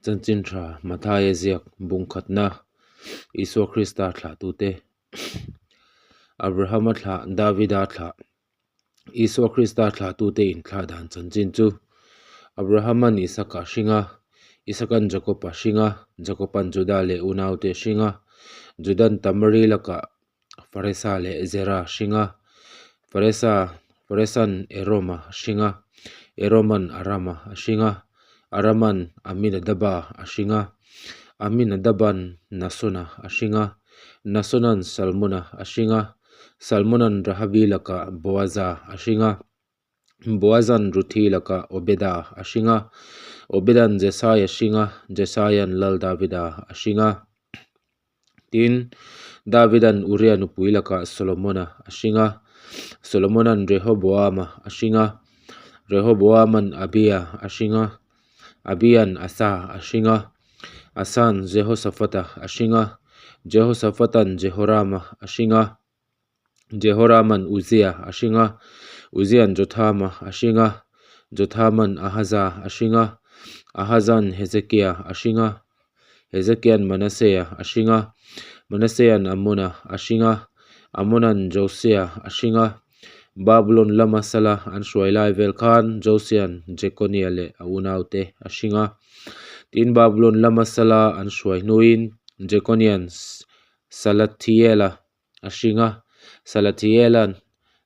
Chanchin tha Mathaia ziak bungkhatna Isua Krista thlahtute Abrahama thlah Davida thlah Isua Krista thlahtute inthlah dan chanchin chu Abrahaman Isaka a hring a, Isakan Jakob a hring a, Jakoban Juda leh unaute a hring a, Judan Tamari lakah Faresa leh Zera a hring a, Faresa Faresan Eroma a hring a, Eroman Arama a hring a, Araman Aminadaba a hring a, Aminadaban Nasona a hring a, Nasonan Salmona a hring a, Salmonan Rahabi lakah Boaza a hring a. Boazan Ruthi lakah Obeda a hring a, Obedan Jesai a hring a, Jesaian Lal Davida a hring a. Tin, Davidan Uria nupui lakah Solomona a hring a, Solomonan Rehoboama a hring a, Rehoboaman Abia a hring a, Abian Asa a hring a, Asan Jehosaphata a hring a, Jehosaphatan Jehorama a hring a. Jehoraman Uzia a hring a, Uzia'n Jothama a hring a, Jothama'n Ahaza a hring a, Ahaza'n Hezekia a hring a, Hezekia'n Manasea a hring a, Manasea'n Amona a hring a, Amona'n Josia a hring a. Babulon lama sala an hruai lai vel khan Josia'n Jekonia leh a unaute a hring a. Tin, Babulon lama sala an hruai hnuin Jekonia'n Salathiela a hring a, Salathiela'n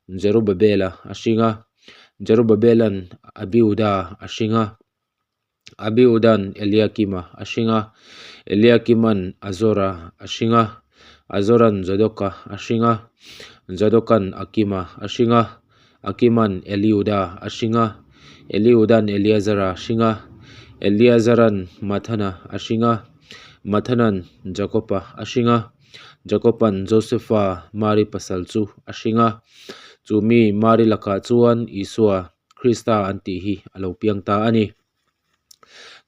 Jerubabela a hring a, Jerubabela'n Abiuda a hring a, Abiuda'n Eliakima a hring a, Eliakima'n Azora a hring a, Azora'n Zadoka a hring a, Zadoka'n Akima a hring a, Akima'n Eliuda a hring a, Eliuda'n Eleazara a hring a, Eleazara'n Mathana a hring a, Mathana'n Jakoba a hring a. Jakoba'n Josefa, Mari pasal chu a hring a. Chu mi Mari lakah chuan Isua, Krista an tih hi a lo piang ta a ni.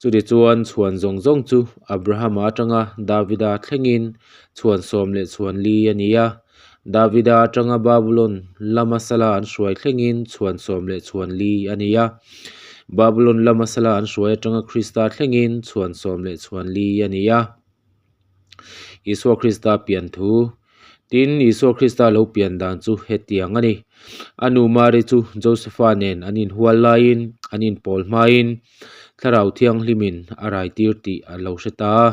Chutichuan chhuan zawng zawng chu Abrahama atanga Davida thlengin chhuan 14 a ni a. Davida atanga Babulon lama sala an hruai thlengin chhuan 14 a ni a. Babulon lama sala an hruai atanga Krista thlengin chhuan 14 a ni a. Isua Krista pian thu. Tin, Isua Krista lo pian dan chu hetiang a ni. A nu Mari chu Josefa nen an inhual laiin, an inpawl hmain Thlarau Thianghlimin a raitir tih a lo hre ta a.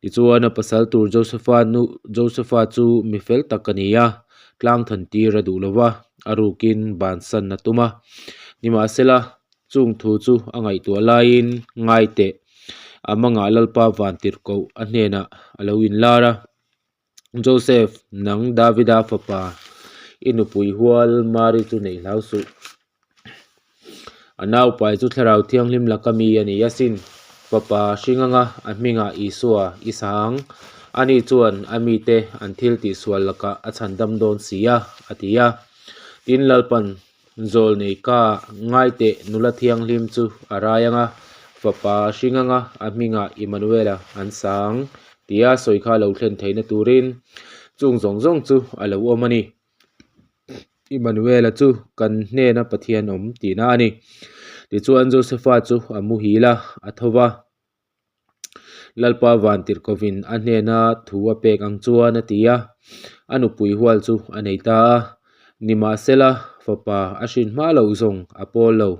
Tichuan, a pasal tur Josefa nu Josefa chu mi fel tak a ni a, tlang than tir a duh lo va, a rukin bansan a tum a. Nimahsela, chung thu chu a ngaihtuah laiin ngai teh. A mangah Lalpa Vantirhkoh a hnenah a lo inlar a, Joseph, nang Davida fapa, i nupui hual Mari chu neih hlau suh. A naupai chu Thlarau Thianghlim laka mi a ni asin. Fapa hring anga a hmingah Isua i sa ang. Ani chuan a mite an thil tihsual lakah a chhandam dawn si a, a ti a. Tin, Lalpan Zawlnei ka ngaiteh nula thianghlim chu a rai ang a, fapa a hring ang a, a hmingah Immanuela an sa ang tia sawi kha lo thlen theihna turin chung zawng zawng chu a lo awm a ni. Immanuela chu kan hnena Pathian awm tihna a ni. Tichuan Josefa chu a muhil a, a tho va. Lalpa Vantirhkovin a hnena thu a pek ang chuan a ti a, a nupui hual chu a nei ta a. Nimahsela, fapa a hrin hma loh zawng a pawl lo,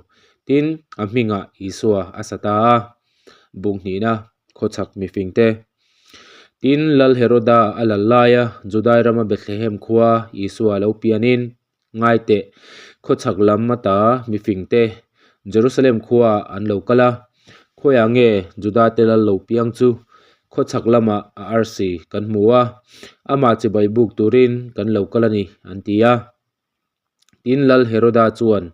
tin, a hmingah Isua a sa ta a. Bung hnihna, Khawchhak mifingte. Tin, Lal Heroda a lal laia Judai rama Bethlehem khua Isua lo pianin, Ngai teh, khawchhak lam ata mifingte Jerusalem khuaah an lo kal a, khawiah nge Judate lal lo piang chu khawchhak lamah a arsi kan hmu a, amah chibai buk turin kan lo kal a ni, an ti a. Tin, Lal Heroda chuan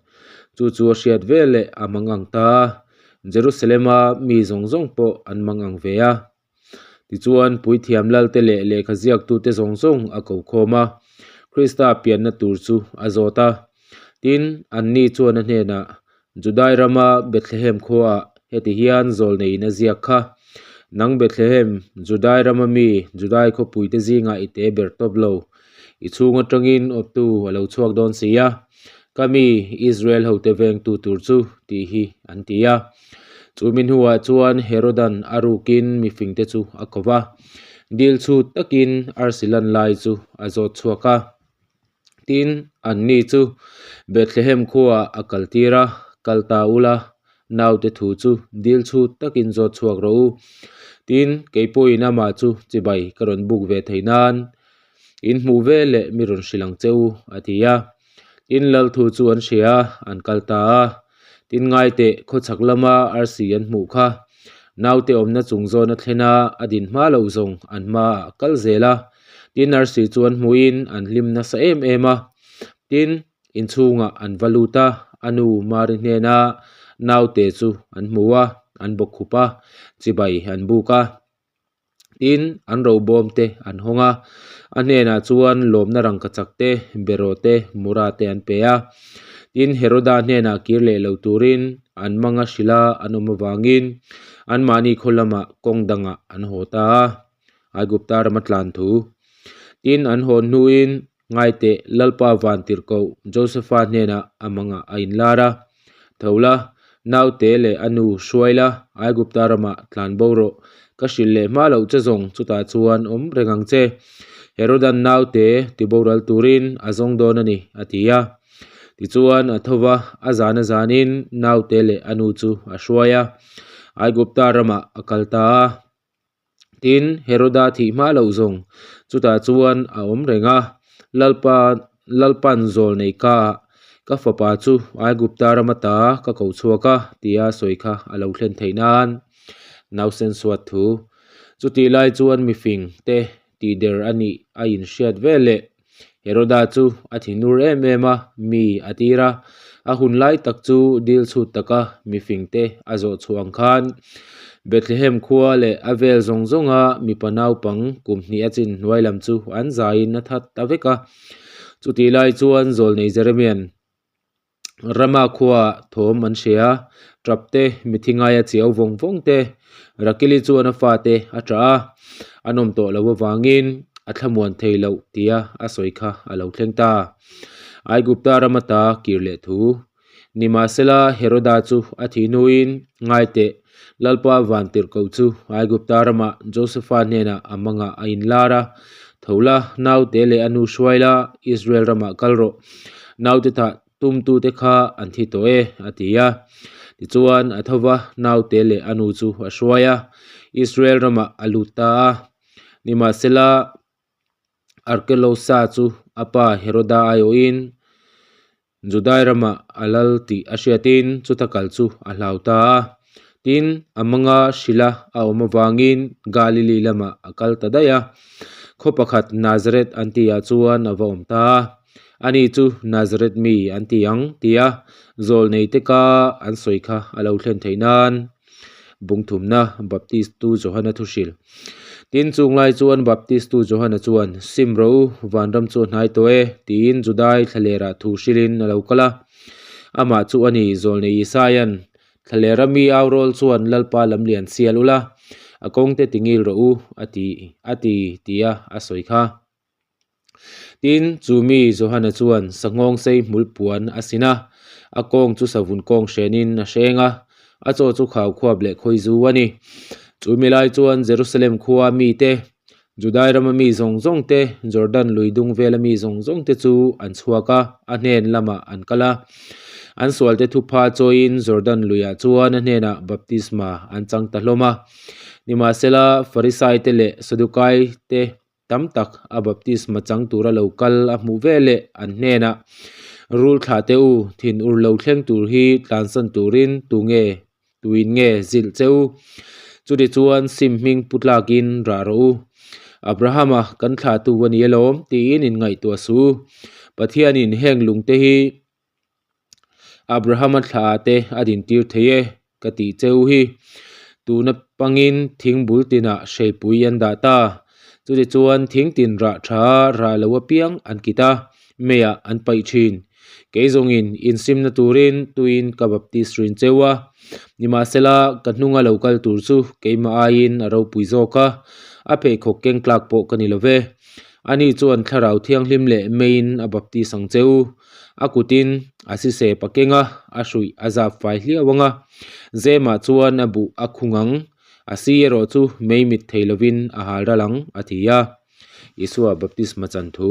chu chu a hriat veleh a mangang ta a, Jerusalema mi zawng zawng pawh an mangang ve a. Tichuan, puithiam lalte leh lehkha ziaktute zawng zawng a ko khawm a, Krista pianna tur chu a zawt a. Tin, anni chuan a hnenah, Judai rama Bethlehem khuaah heti hian zawlneiin a ziak kha, Nang Bethlehem, Judai rama mi, Judai khawpuite zingah i te ber tawp lo. I chhung atangin awptu a lo chhuak dawn si a, ka mi Israel hote vengtu tur chu, tih hi an ti a. Chu mi hnuah chuan Herodan a rukin mifingte chu a ko va, dil chhut takin arsi lan lai chu a zawt chhuak a. Tin, anni chu Bethlehem khuaah a kaltir a, Kal ta ula, naute thu chu dil chhut takin zawt chhuak rawh u. Tin, kei pawhin amah chu chibai ka rawn buk ve thei nan in hmuh ve leh mi rawn hrilh ang che u, a ti a. Tin, lal thu chu an hria a, an kal ta a. Tin, ngaiteh khawchhak lama arsi an hmuh kha. Naute awmna chung zawn a thlen a, a din hma loh zawng an hmaah a kal zel a. Tin, arsi chu an hmuhin an hlim nasa em em a. Tin, inchhungah an va lut a, a nu Mari hnena naute chu an hmu a, an bawkkhup a, chibai an buk a. Tin, an robawm te an hawng a, a hnenah chuan lawmna rangkachak te, beraw te, mura te an pe a. Tin, Heroda hnenah kir leh lo turin an manga hrilha an awm avangin anmahni khaw lamah kawng dangah an haw ta a, Aigupta rama tlan thu. Tin, an hawn hnuin Ngaiteh, Lalpa Vantirhkoh Josefa hnenah a mangah a inlar a, Tho la, naute leh a nu hruai la, Aigupta ramah tlan bo rawh. Ka hrilh leh hma loh che zawng chutah chuan awm reng ang che. Herodan naute tiboral turin a zawng dawn a ni, a ti a. Tichuan a tho va, a zan a zanin naute leh a nu chu a hruai a, Aigupta ramah a kal ta a. Tin, Heroda thih hma loh zawng chutah chuan a awm reng a, Lalpa, Lalpan zawl nei ka, ka fapa chu Aigupta ram ata ka ko chhuak a, tia sawi kha a lo thlen theih nan. Nausen suat thu. Chutih lai chuan mifing te tihder a nih a inhriat veleh Heroda chu a thinur em em a, mi a tir a. A hun lai tak chu dil chhut taka mifing te a zawh chhuah ang khan Bethlehem khua leh a vel zawng zawnga mipa naupang kum hnih a chin hnuai lam chu an zaiin a that ta vek a. Chutih lai chuan zawlnei Jeremian Rama khua thawm an hria a, tap te, mithi ngaia chiau vawng vawng te, Rakili chuan a fate a tah a, a nawm tawh loh avangin a thlamuan thei loh tia a sawi kha a lo thleng ta. Aigupta rama ta kir leh thu. Nimahsela Heroda chu a thih hnuin ngaiteh Lalpa Vantirhkoh chu Aigupta ramah Josefa hnenah a mangah a inlar a, Tho la, naute leh a nu hruai la, Israel ramah kal rawh. Naute thah tumtute kha an thi tawh e, a ti a. Tichuan, a tho va, naute leh a nu chu a hruai a, Israel ramah a lut ta a. Nimahsela, Arkelosa chu a pa Heroda aiawhin, Judai ramah a lal tih a hriatin chuta kal chu a hlau ta a. Tin, a manga hrilha a awm avangin Galili lamah a kal ta daih a. Khaw pakhat Nazareth an tihah chuan a va awm ta a. Ani chu Nazareth mi an ti ang tia zawlneite ka an sawi kha a lo thlen theih nan. Bungthumna Baptistu Johana thu hrilh. Tin, chung lai chuan Baptistu Johana chuan, Sim rawh u, vanram chu a hnai tawh e, tiin Judai thlalerah thu hrilhin a lo kal a. Amah chu a ni, Zawlnei Isaia'n, Thlalera mi au rawl chuan Lalpa lam lian sial ula, a kawngte tingil rawh u, a ti, a ti, tia a sawi kha. Tin, chu mi Johana chuan sanghawng sei hmul puan a sin a, a kawng chu savun kawng hrenin a hreng a, a chaw chu khau khuap leh khawi zu a ni. Chu mi lai chuan Jerusalem khua mite, Judai rama mi zawng zawng te, Jordan lui dung vela mi zawng zawng te chu an chhuak a, a hnen lamah an kal a. An sualte thupha chawiin Jordan luiah chuan a hnenah baptisma an chang ta hlawm a. Nimahsela, Farisaite leh Sadukaite Tam tak a baptisma chang tura lo kal a hmuh ve leh an hnenah, Rul thlah teh u, thin ur lo thleng tur hi tlansan turin tu nge, tuin nge zilh che u? Chuti chuan sim hming pu tlakin rah rawh u. Abrahama kan thlahtu a ni alawm tiin inngaihtuah suh u. Pathianin heng lungte hi Abrahama thla te a dintir thei e ka tih cheu hi. Tuna pangin thing bul tinah hreipui an dah ta. Chutichuan thing tin rah tha rah lo apiang an kit a, meiah an paih thin. Kei zawngin insimna turin tuin ka baptist rin cheu a. Nimahsela ka hnunga lo kal tur chu keimah aiin a ropui zawk a, a pheikhawk keng tlak pawh ka ni lo ve. Ani chuan thlarau thianghlim leh meiin a baptist ang cheu. A kutin a sisep a keng a, a hruih a zap fai hliau ang a, zemah chuan a buh a khung ang, a si erawh chu mei mit thei lovin a hal ral ang, a ti a. Isua baptisma chan thu.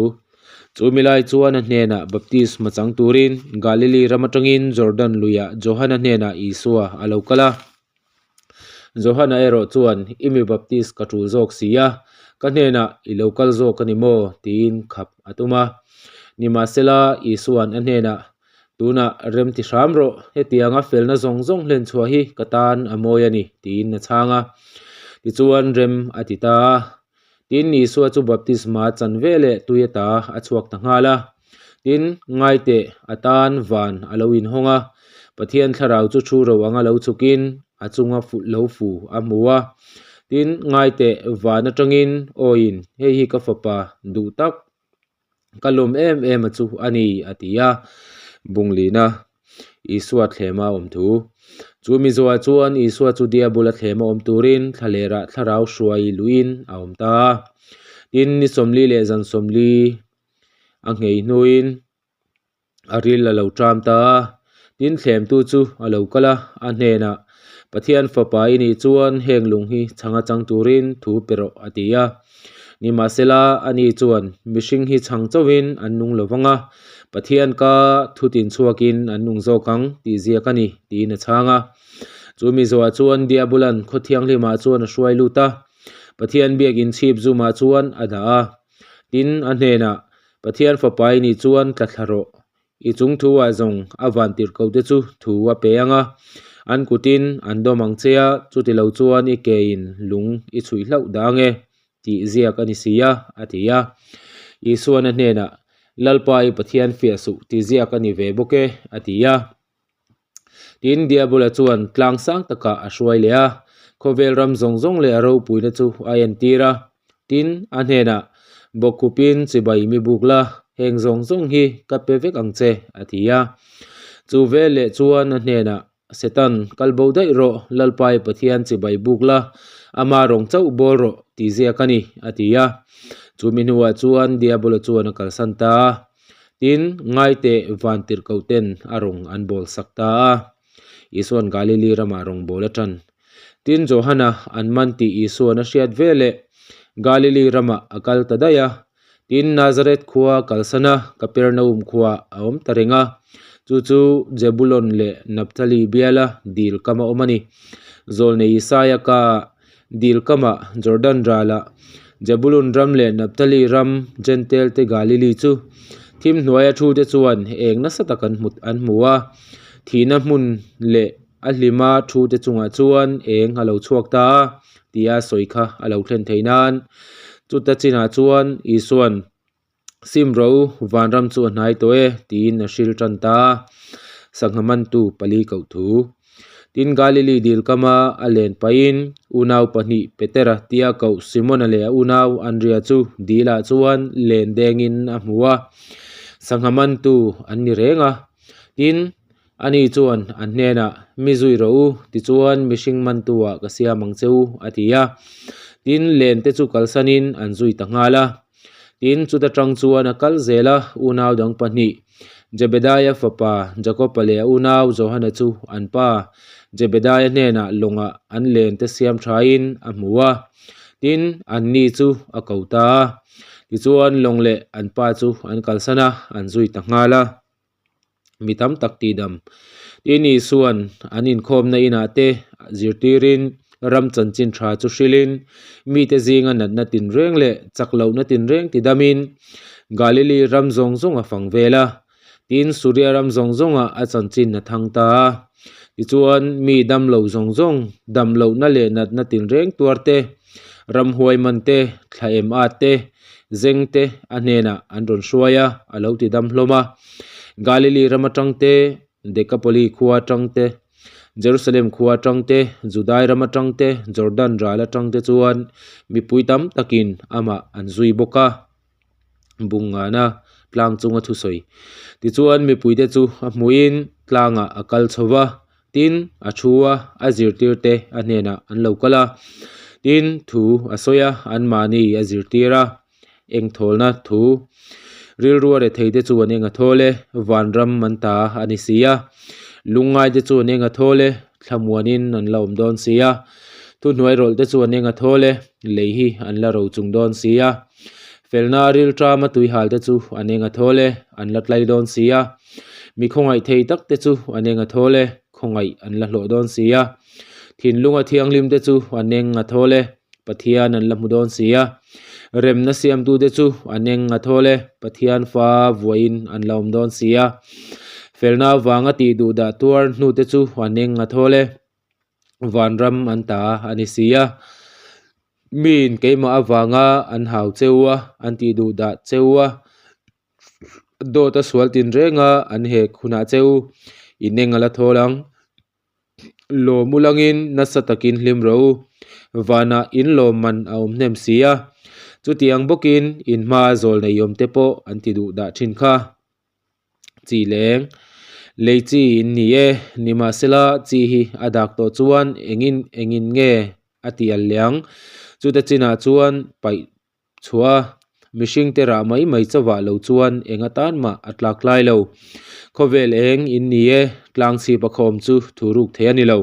Chu mi lai chuan a hnenah baptisma chang turin Galili ram atangin Jordan luiah Johana hnenah Isua a lo kal a. Johana erawh chuan, I mi baptis ka tul zawk si a, ka hnenah i lo kal zawk a ni maw? tiin khap a tum a. Nimahsela, Isua'n a hnenah, Tunah rem ti hram rawh, hetianga felna zawng zawng hlen chhuah hi ka tan a mawi a ni, tiin a chhang a. Tichuan rem a ti ta a. Tin, Isua chu baptisma chan veleh tui ata a chhuak ta nghal a. Tin, ngaiteh, a tan van a lo inhawng a, Pathian thlarau chu thu ro anga lo chhukin a chunga lo fu a hmu a. Tin, ngaiteh, van atangin awiin, Hei hi ka fapa duh tak, Ka lawm em em a chu a ni, a ti a. Bunglina, Isua thlema awm thu. Chu mizoa chuan Isua chu Diabula thlema awm turin thlalerah thlarau hruai luhin a awm ta a. Tin, ni 40 leh zan 40 a nghei hnuin a ril a lo ṭam ta a. Tin, thlemtu chu a lo kal a, a hnenah, Pathian Fapa i nih chuan heng lung hi chhanga chang turin thu pe rawh, a ti a. Nimahsela, ani chuan, Mihring hi chhang chauhin an nung lo vang a, Pathian ka thu tin chhuakin an nung zawk ang, tih ziak a ni, tiin a chhang a. Chu mi zawhah chuan Diabolan khaw thianghlimah chuan a hruai lut a, Pathian biakin chhip zumah chuan a dah a. Tin, a hnenah, Pathian Fapa i nih chuan tla thla rawh. I chung thu ah zawng a van tirh ko te chu thu a pe ang a, an kutin an dawm ang che a, chuti lo chuan i ke in lung i chhuih hlauh dah ang e, tih ziak a ni si a, a ti a. Isuan a hnenah, Lalpa i Pathian fiah suh tih ziak a ni ve bawk e, a ti a. Tin, Diabola chuan tlang sang takah a hruai leh a, khawvel ram zawng zawng leh a ropuina chu a entir a. Tin, a hnenah, Bawkkhupin chibai mi buk la, heng zawng zawng hi ka pe vek ang che, a ti a. Chu veleh chuan a hnenah, Setan, kal bo daih rawh, Lalpai Pathian chibai buk la, ama rawng chauh bawl rawh, ti ziak a ni, a ti a. Chumi hnuah chuan Diabola chuan a kalsan ta a. Tin, ngaiteh van tirhkoh ten a rawng an bawl sak ta a. Isua'n Galili ramah rawng bawl a tan. Tin, Johana an man tih Isua'n a hriat veleh Galili ramah a kal ta daih a. Tin, Nazareth khua a kalsan a, Kapernaum khua a awm ta reng a. Chu chu Jebulon leh Naphtali biala dil kam a awm a ni. Zawlnei Isaia ka Dil kamah Jordan ralah Jebulun ram leh Naphtali ram Jentail te Galili chu thim hnuaia thute chuan eng nasa tak an hmu an hmu a. Thihna hmun leh a hlima thute chungah chuan eng a lo chhuak ta a tia sawi kha a lo thlen theih nan. Chuta chinah chuan Isua'n Sim ro vanram chu a hnai tawh e tiin a hril tan ta a, sangha mantu pali koh thu. Tin Galili dil kama a len pahin unau pahnih Petera tia koh Simona leh a unau Andria chu dilah chuan len dengin a hmu a, sangha mantu an ni reng a. Tin, ani chuan an hnenah, Mi zui rawh u, tichuan mihring mantu ah ka siam ang che u, a ti a. Tin, len te chu kalsanin an zui ta nghal a. Tin, chuta tang chuan a kal zel a, unau dang pahnih, Jebedaia fapa Jakoba leh a unau Johana chu an pa Jebedaia hnenah lawngah an len te siam thain a hmu a. Tin, anni chu a ko ta a. Tichuan, lawng leh an pa chu an kalsan a, an zui ta nghal a. Mi tam tak tihdam. Tin, Isua'n an inkhawmna inah te zirtirin ram chanchin tha chu hrilhin mite zinga natna tinreng leh chak lohna tinreng tidamin Galili ram zawng zawng a fang vel a. Tin, Suria ram zawng zawngah a chanchin a thang ta a. Tichuan, mi dam lo zawng zawng, dam lohna leh natna tinreng tuar te, ramhuai man te, thla em at te, zeng te a hnenah an rawn hruai a, a lo ti dam hlawm a. Galili ram atang te, Dekapoli khua atang te, Jerusalem khua atang te, Judai ram atang te, Jordan ral atang te chuan mipui tam takin amah an zui bawk a. Bungngana tlang chunga thusawi. Tichuan mipuite chu a hmuhin tlangah a kal chho va, tin a thu a, a zirtirte a hnenah an lo kal a. Tin, thu a sawi a, anmahni a zirtir a, engthawlna thu. Rilrua retheite chu an eng a thawl e, vanram an ta a ni si a. Lungngaite chu an eng a thawl e, thlamuanin an la awm dawn si a. Thuhnuai rawlhte chu an eng a thawl e, lei hi an la ro chung dawn si a. Felna rilṭama tuihalte chu an eng a thawl e, an la tlai dawn si a. Mi khawngaih thei takte chu an eng a thawl e, khawngaih an la hlawh dawn si a. Thinlunga thianghlimte chu an eng a thawl e, Pathian an la hmu dawn si a. Remna siamtute chu an eng a thawl e, Pathian fa vuahin an la awm dawn si a. Felna avanga tih duh dah tuar hnute chu an eng a thawl e, vanram an ta a ni si a. Miin keimah avanga an hau cheu a, an tih duh dah cheu a. Dawt a sual tinreng a, an hek hunah cheu in eng a la thawl ang. Lawm u langin nasa takin hlim rawh u. Vanah in lawm man a awm hnem si a. Chutiang bawkin in hma zawl nei awm te pawh an ti duh dah thin kha. Chi leng, Lei chi in ni e, nimahsela chi hi a dak tawh chuan engin engin nge a ti al leh ang. Chuta chinah chuan paih chhuah a, mihringte rah mai mai chauhah lo chuan eng atan mah a tlak tlai lo. Khawvel eng in ni e, tlang chhip a khawm chu thu ruk thei a ni lo.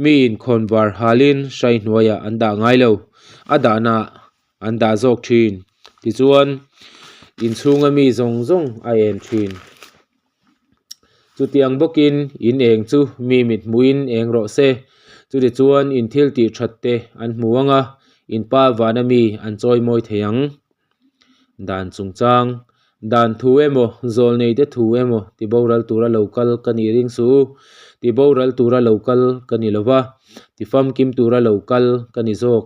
Mi inkhawn var halin hrai hnuaiah an dah ngai lo, a dahna an dah zawk thin. Tichuan, inchhunga mi zawng zawng a en thin. Chutiang bawkin in eng chu mi mit hmuhin eng rawh se. Chutichuan in thil tih that te an hmu ang a, in pa vana mi an chawi mawi thei ang. Dan chungchang, Dan thu emaw, zawlnei te thu emaw ti boral tura lo kal ka nih ring suh u. Ti boral tura lo kal ka ni lo va, ti famkim tura lo kal ka ni zawk.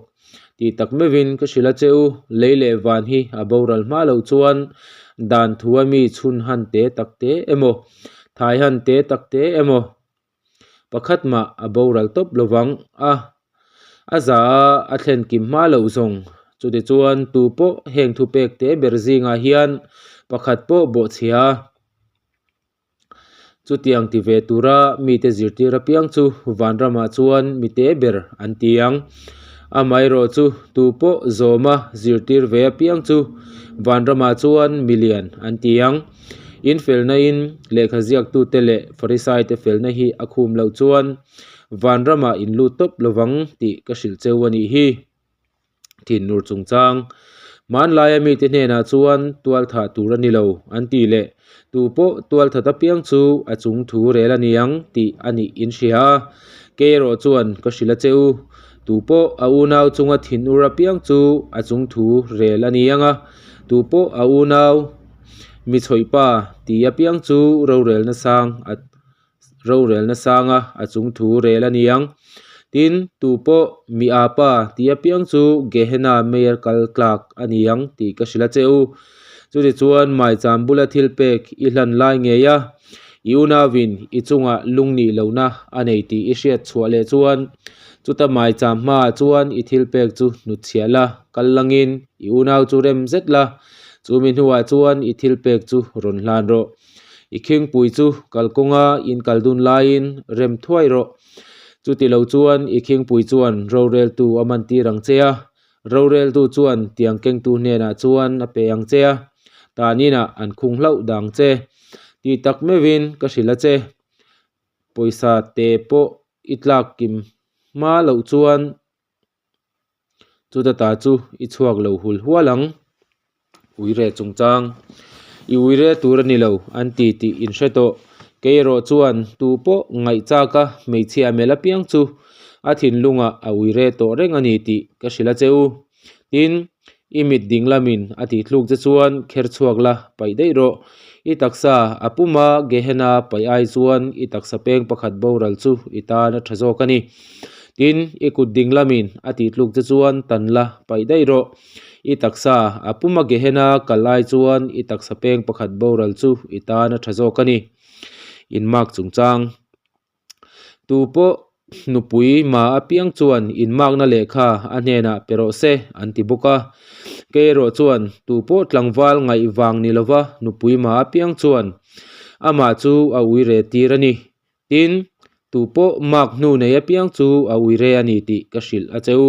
Tih tak meuhin ka hrilh a che u, lei leh van hi a boral hma loh chuan dan thua mi chhun han te tak te emaw, thai han te tak te emaw pakhat mah a boral tawp lo vang a, a za a a thlen kim hma loh zawng. Chutichuan tu pawh heng thupek te ber zingah hian pakhat pawh bawhchhia. Chutiang ti ve tura mite zirtir apiang chu vanramah chuan mite ber an ti ang. Amaherawh chu tu pawh zawma zirtir ve apiang chu vanramah chuan milian an ti ang. In felnain lehkha ziaktute leh Farisaite felna hi a khum loh chuan vanramah in lut tawp lovang tih ka hrilh cheu a nih hi. Thinur chungchang, Hmanlaia mite hnenah chuan tualthah tur a ni lo an ti leh, tu pawh tualthat apiang chu a chung thu rel a ni ang tih a nih in hria a, kei erawh chuan ka hrilh a che u, tu pawh a unau chunga thinur apiang chu a chung thu rel a ni ang a, tu pawh a unau mi chhawihpa tih apiang chu rorelna sang a rorelna sanga a chung thu rel a ni ang. Tin, tu pawh mi a pa tih apiang chu Gehenna meier kal tlak a ni ang tih ka hrilh a che u. Chutichuan maicham bula thil pek i hlan lai ngei a, i unauin i chungah lung nih lohna a nei tih i hriat chhuah leh chuan chuta maicham hmaah chuan i thil pek chu hnutchhiah la, kal langin i unau chu rem zet la, chumi hnuah chuan i thil pek chu rawn hlan rawh. I khingpui chu kalkawnga in kal dun laiin rem thuai rawh. Chuti lo chuan i khingpui chuan roreltu a man tir ang che a, roreltu chuan tiang kengtu hnenah chuan a pe ang che a, tan inah an khung hlauh dang che. Tih tak meuhin ka hrilh a che. Pawisa te pawh i tlak kim hma loh chuan Chuta ta chu i chhuak lo hul hual ang. Uire chungchang. I uire tur a ni lo an ti tih in hre tawh. Kei erawh chuan tu pawh ngaih chak a hmeichhia melh apiang chu a thinlungah a uire tawh reng a ni tih ka hrilh a che u. Tin, i mit ding lamin a tih thluk che chuan kher chhuak la paih daih rawh. I taksa a puma Gehenna paih ai chuan i taksa peng pakhat boral chu i tan a tha zawk a ni. Tin, i kut ding lamin a tih tluk che chuan tan la paih daih rawh. I taksa a puma Gehenna kal ai chuan i taksa peng pakhat boral chu i tan a tha zawk a ni. Inmark chungchang. Tu pawh nupui ma apiang chuan inmakna lehkha a hnenah pe rawh se an ti bawk a. Kei erawh chuan tu pawh tlangval ngaih vang ni lova nupui ma apiang chuan amah chu a uire tir a ni. Tin, tu pawh mark hnu nei apiang chu a uire a ni tih ka hrilh a che u.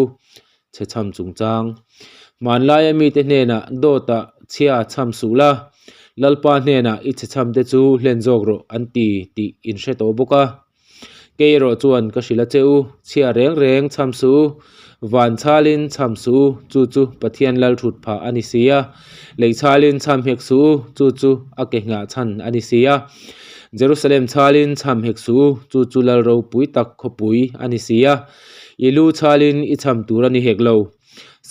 Chhechham chungchang. Hmanlaia mite hnenah dawtah chhia chham suh la. Lalpa hnenah i chhechhamte chu hlen zawk rawh an ti tih in hre tawh bawk a. Kei erawh chuan ka hrilh a che u, chhia reng reng chham suh u, van chhalin chham suh u, chu chu Pathian lal thut phah a ni si a. Lei chhalin chham hek suh u, chu chu a ke nghah chhan a ni si a. Jerusalem chhalin chham hek suh u, chu chu lal ropui tak khawpui a ni si a. I lu chhalin i chham tur a ni hek lo.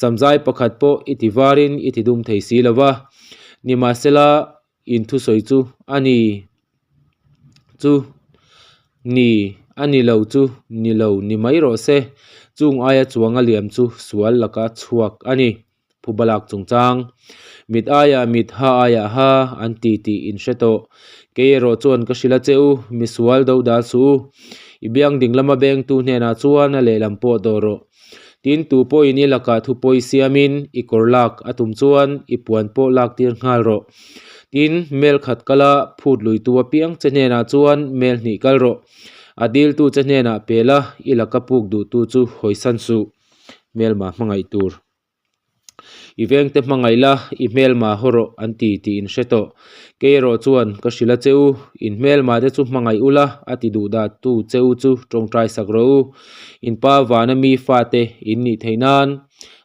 Samzai pakhat pawh i ti varin i ti dum thei si lo va, nimahsela in thusawi chu a ni chu ni a ni lo chu ni lo ni mai rawh se, chung aia chuang a liam chu sual laka chhuak a ni. Phubalak chungchang mit aiah mit ha aiah ha an ti tih in hre tawh. Kei erawh chuan ka hrilh a che u, misual do dal suh u. I biang ding lama bengtu hnenah chuan a lehlam pawh dawh rawh. Tin, tu pawhin i lakah thupawi siamin i kawr lak a tum chuan i puan pawh lak tir nghal rawh. Tin, mel khat kala phut luitu apiang che hnenah chuan mel hnih kal rawh. A diltu che hnenah pe la, i laka puk duhtu chu hawisan suh. Hmelma hmangaih tur. I vengte hmangaih la, i hmelma haw rawh an ti tih in hre tawh. Kei erawh chuan ka hrilh a che u, in hmelma te chu hmangaih ula a ti duh dah tu che u chu tawngtai sak rawh u. In pa vana mi fate in nih theih nan.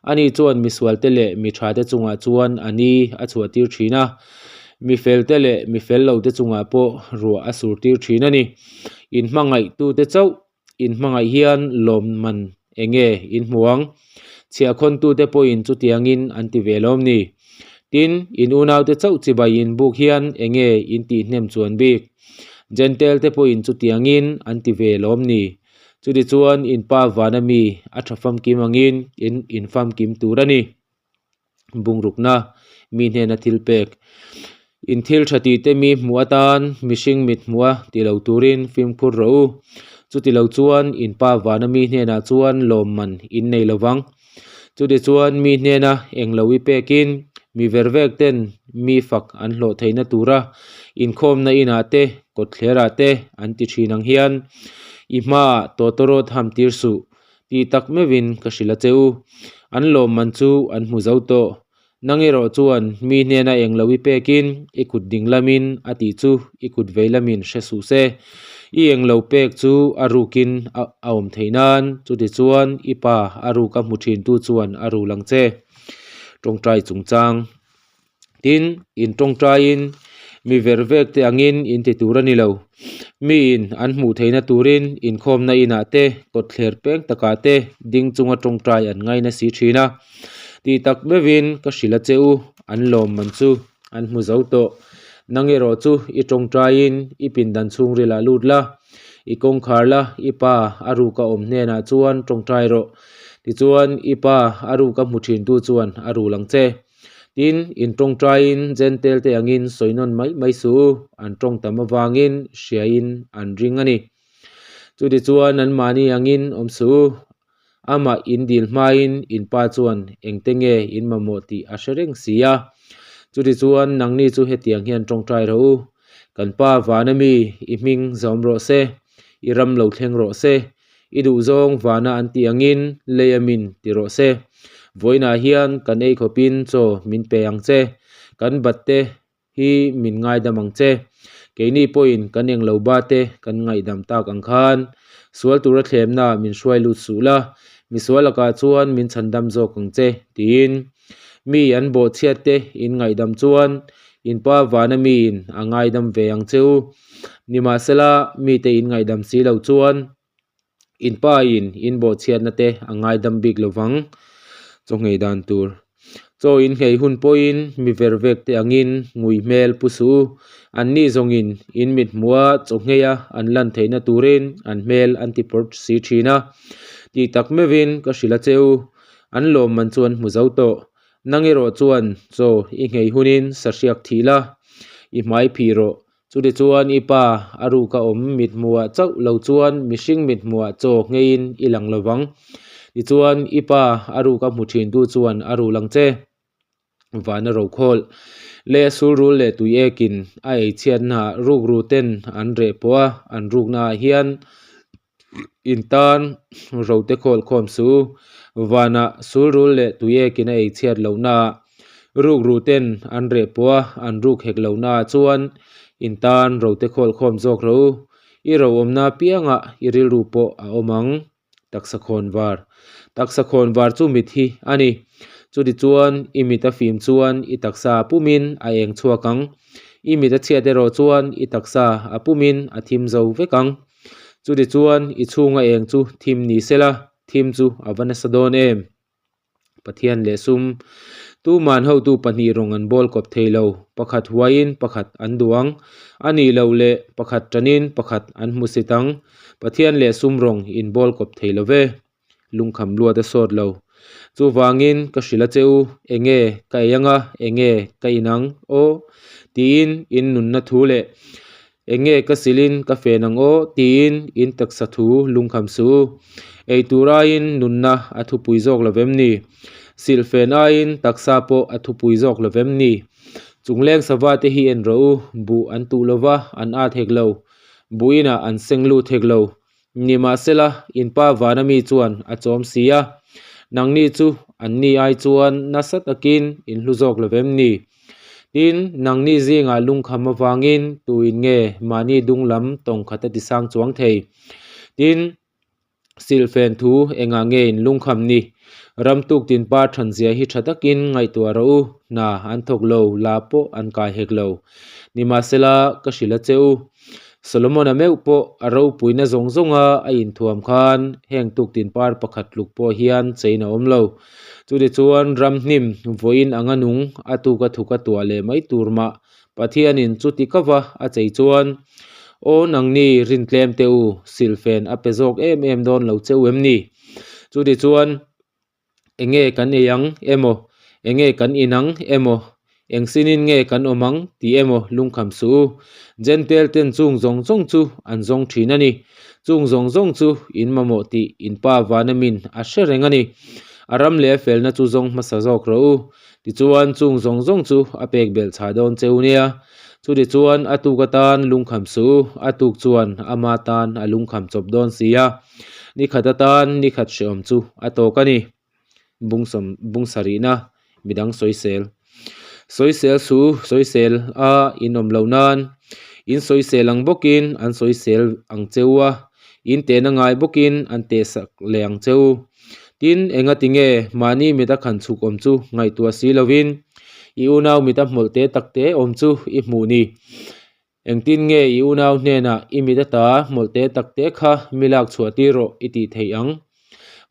Ani chuan misual te leh mi tha te chungah chuan a ni a chhuah tir thin a, mi fel te leh mi fel lo te chungah pawh ruah a sur tir thin a ni. In hmangaih tu te chauh In hmangaih hian lawmman eng nge in hmu ang? Chhiahkhawntute pawhin chutiangin an ti ve lawm ni? Tin, in unaute chauh chibai in buk hian eng nge in tihhnem chuan bik? Jentail-te pawhin chutiangin an ti ve lawm ni? Chutichuan in Pa vana mi a tha famkim angin in infamkim tur a ni. Bungrukna, mi hnena thil pek. In thil tha tih te mi hmuh atan mihring mit hmuh a ti lo turin fimkhur rawh u. Chuti lo chuan in pa vana mi hnenah chuan lawmman in nei lo vang. Chuti chuan mi hnena eng lo i pekin mi ver vek ten mi fak an hlawh theihna tura inkhawmna inah te kawtthlerah te an ti thin ang hian i hmaah tawtawrawt ham tir suh. Tih tak meuhin ka hrilh a che u. An lawmman chu an hmu zo tawh. Nang erawh chuan mi hnena eng lo i pekin i kut ding lamin a tih chu i kut vei lamin hre suh se. I eng lo pek chu a rukin a awm theih nan, chutichuan i pa a ruk a hmu thintu chuan a rul ang che. Tawngtai chungchang. Tin, in tawngtaiin mi ver vek te angin in ti tur a ni lo. Miin an hmuh theihna turin inkhawmna inah te, kawtthler peng takah te ding chunga tawngtai an ngaina si thin a. Tih tak meuhin ka hrilh a che u, an lawmman chu an hmu zo tawh. Nang erawh chu i tawngtaiin i pindan chhungrilah lut la, i kawngkhar la, i pa a ruka awm hnenah chuan tawngtai rawh. Tichuan, i pa a ruka hmu thintu chuan a rul ang che. Tin, in tawngtaiin Jentail te angin sawi nawn mai mai suh u, an tawng tam avangin hriain an ring a ni. Chutichuan anmahni angin awm suh u, amah in dil hmain in pa chuan engte nge in mamawh tih a hre reng si a. Chutichuan nangni chu hetiang hian tawngtai rawh u, Kan pa vana mi i hming zawm rawh se, i ram lo thleng rawh se, I duhzawng vana an tih angin lei a min ti rawh se. Vawiinah hian kan ei khawpin chaw min pe ang che. Kan bat te hi min ngaidam ang che. Keini pawhin kan englo ba te kan ngaihdam tak ang khan sual tura thlemna min hruai lut suh la, misual lakah chuan min chhandam zawk ang che, tiin mi an bawhchhiat te in ngaihdam chuan in pa vana miin a ngaidam ve ang che u. Nimahsela, mite in ngaihdam si lo chuan in pa in in bawhchhiatna te a ngaidam bik lo vang. Chaw nghei dan tur. Chaw in nghei hun pawhin mi ver vek te angin ngui hmel pu suh u. Anni zawngin in mit hmuha chaw ngheia an lan theihna turin an hmel an ti pawr si thin a. Tih tak meuhin ka hrilh a che u. An lawmman chu an hmu zo tawh. Nang erawh chuan chaw i nghei hunin sahriak thih la, i hmai phih rawh. Chutichuan i pa a ruka awm mithmuhah chauh lo chuan mihring mithmuhah chaw ngheiin i lang lo vang. Tichuan i pa a ruka hmu thintu chuan a rul ang che. Vana rokhawlh leh sulrul leh tui ekin a ei chhiatnaah rukru ten an reh pawh a, an ruknaah hian in tan rote khawl khawm suh u. Vanah sulrul leh tui ekin a ei chhiat lohnaah. Rukru ten an reh pawh a, an ruk hek lo naah chuan in tan rote khawl khawm zawk rawh u. I ro awmna apiangah i rilru pawh a awm ang. Taksa khawn var. Taksa khawn var chu mit hi a ni. Chutichuan i mit a fim chuan i taksa a pumin a eng chhuak ang. I mit a chhiat erawh chuan i taksa a pumin a thim zo vek ang. Chutichuan i chhunga eng chu thim ni sela, thim chu a va nasa dawn em? Pathian leh sum. Tuman hotu pahnih rawng an bawl kawp thei lo, pakhat huaiin pakhat an duh ang, a nih loh leh pakhat tanin pakhat an hmu sit ang. Pathian leh sum rawng in bawl kawp thei lo ve. Lungkham luat a sawt lo. Chuvangin ka hrilh a che u, enge ka ei anga, enge ka in ang aw? Tiin in nunna thu leh Enge ka silin ka fen ang aw tiin in taksa thu lungkham suh u. Ei tur aiin nunna a thupui zawk lo vem ni? Silh fen aiin taksa pawh a thupui zawk lo vem ni? Chungleng sava te hi en rawh u, buh an tuh lo va, an at hek lo. Buh inah an seng lut hek lo. Nimahsela, in pa vana mi chuan a chawm si a, nangni chu anni ai chuan nasa takin in hlu zawk lo vem ni? Tin, nangni zingah lungkham avangin tuin nge mahni dung lam tawng khat a tisang chuang thei? Tin, silhfen thu engah nge in lungkham ni? Ram tuk tin pa thanzia hi tha takin ngaihtuah rawh u, hna an thawk lo, la pawh an kai hek lo. Nimahsela, ka hrilh a che u. Solomon-a meuh pawh a ropuina zawng zawnga a inthuam khan heng tuktin par pakhat tluk pawh hian chein a awm lo. Chutichuan ramhnim vawiin anga nung a tuk a thuk a tuah leh mai tur mah Pathianin chuti kava a chei chuan, Aw nangni rintlem teh u, silhfen a pe zawk em em dawn lo cheu em ni? Chutichuan. Enge kan ei ang emaw, enge kan in ang emaw, eng sinin nge kan awm ang tih emaw lungkham suh u. Jentail ten chung zawng zawng chu an zawng thin a ni. Chung zawng zawng chu in mamawh tih in pa vana min a hre reng a ni. A ram leh a felna chu zawng hmasa zawk rawh u. Tichuan chung zawng zawng chu a pek belh chhah dawn cheu nia. Chutichuan a tuk atan lungkham suh u, a tuk chuan ama tan a lungkham chawp dawn si a. Ni khat atan ni khat hrehawm chu a tawk a ni. Bungsawm bung sarihna midang sawisel. Sawisel su sawisel a in awm loh nan in sawisel ang bawkin an sawisel ang cheu a, in tehna ngai bawkin an teh sak leh ang cheu. Tin, engati nge mahni mita khan chhuk awm chu ngaihtuah si lovin i unau mita hmawlh te tak te awm chu i hmuh ni? Engtin nge i unau hnenah i mit ata hmawlh te tak te kha mi lak chhuah tir rawh i tih theih ang?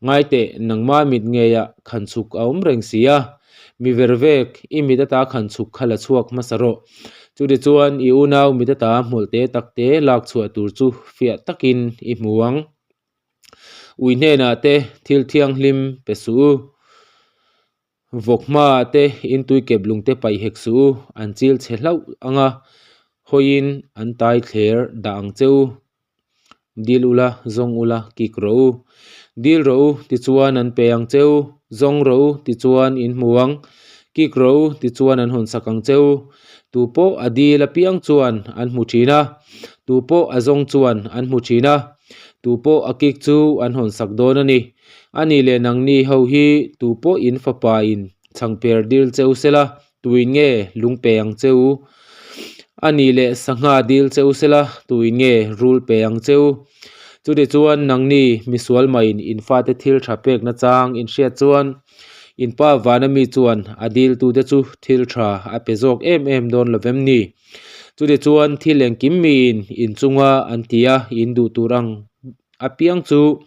Ngai teh, nangma mit ngeiah khan chhuk a awm reng si a. Mi ver vek, i mit ata khan chhuk kha la chhuak hmasa rawh. Chutichuan i unau mit ata hmawlh te tak te lak chhuah tur chu fiah takin i hmu ang. Ui hnenah te thil thianghlim pe suh u. Vawk hmaah te intui kep lung te paih hek suh u, an chil chhe hlauh ang a, hawiin an tai thler dah ang che u. Dil ula, zawng ula, kik rawh u. Dil rawh u, tichuan an pe ang che u, zawng rawh u, tichuan in hmu ang, kik rawh u, tichuan an hawn sak ang che u. Tu pawh a dil apiang chuan an hmu thin a, tu pawh a zawng chuan an hmu thin a, tu pawh a kik chu an hawn sak dawn a ni. A nih leh nangni ho hi tu pawh in fapa in chhangper dil cheu sela, tuin nge lung pe ang cheu? A nih leh sangha dil cheu sela, tuin nge rul pe ang cheu? Chutichuan nangni misual maiin in fate thil tha pekna chang in hriat chuan in pa vana mi chuan a diltute chu thil tha a pe zawk em em dawn lo vem ni? Chutichuan thil engkim miin in chunga an ti a, in duh tur ang Apiang chu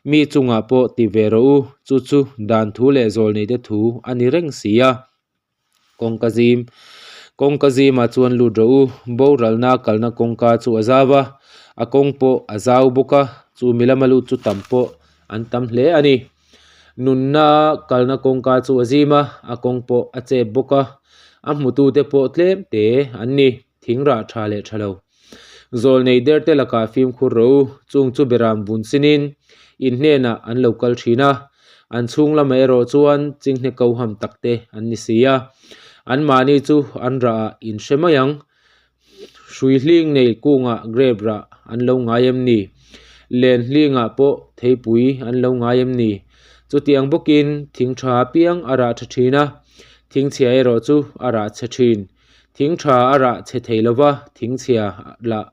mi chungah pawh ti ve rawh u, chu chu dan thu leh zawlneite thu a ni reng si a. Kawngka zim, Kawngka zimah chuan lut rawh u, boralna kalna kawngka chu a zau a, a kawng pawh a zau bawk a, chu mi lama lut chu tam pawh an tam hle a ni. Nunna kalna kawngka chu a zim a, a kawng pawh a chep bawk a, a hmutute pawh tlem te an ni, thing rah tha leh tha lo. Zawlnei derte lakah fimkhur rawh u, chung chu beram vun sinin in hnenah an lo kal thin a, an chhung lamah erawh chuan chinghne koham takte an ni si a, anmahni chu an rahah in hre mai ang. Hrui hling nei kungah grape rah an lo ngai em ni? Len hlingah pawh theipui an lo ngai em ni? Chutiang bawkin thing tha apiang a rah tha thin a. Thing chhia erawh chu a rah chhe thin. Thing tha a rah chhe thei lo va, thing chhia lah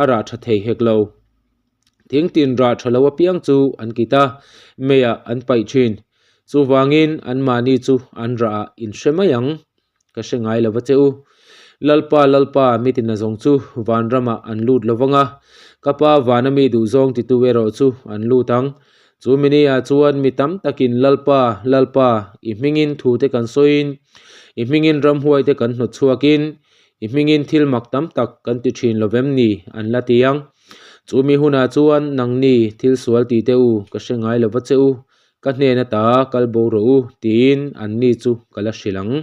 a rah tha thei hek lo. Thing tin rah tha lo apiang chu an kit a, meiah an paih thin. Chuvangin anmahni chu an rah ah in hre mai ang. Ka hre ngai lo va che u. Lalpa, Lalpa, mi tina zawng chu vanramah an lut lo vang a, ka pa vana mi duhzawng titu erawh chu an lut ang. Chu mini-ah chuan mi tam takin Lalpa, Lalpa, i hmingin thute kan sawiin, i hmingin ramhuaite kan hnawt chhuakin, i hmingin thil mak tam tak kan ti thin lo vem ni? an la ti ang. Chu mi hunah chuan nangni thil sual ti teh u, ka hre ngai lo va che u, Ka hnen ata kal bo rawh u tiin anni chu ka la hrilh ang.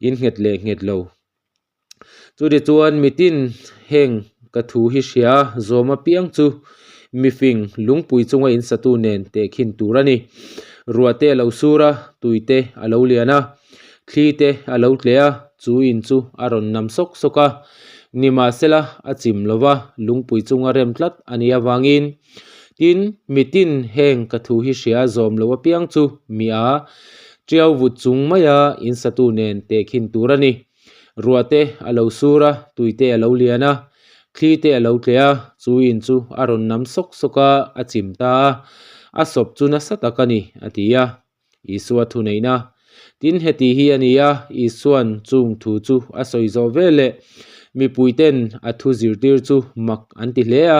In nghet leh nghet lo. Chuti chuan mitin heng ka thu hi hria zawm apiang chu mifing lungpui chunga in satu nen tehkhin tur a ni. Ruah te a lo sur a, tui te a lo lian a, thli te a lo tleh a, chu in chu a rawn nam sawk sawk a. Nimahsela a chim lo va, lungpui chunga rem tlat a nih avangin Tin, mitin heng ka thu hi hria zawm lo apiang chu mi a tiau vut chung maia in satu nen tehkhin tur a ni. Ruah te a lo sur a, tui te a lo lian a, thli te a lo tleh a, chu in chu a rawn nam sawk sawk a, a chim ta a, a sawp chu nasa tak a ni, a ti a. Isua thuneihna. Tin, heti hi a ni a, Isua'n chung thu chu a sawi zawh veleh mipuiten a thu zirtir chu mak an ti hle a.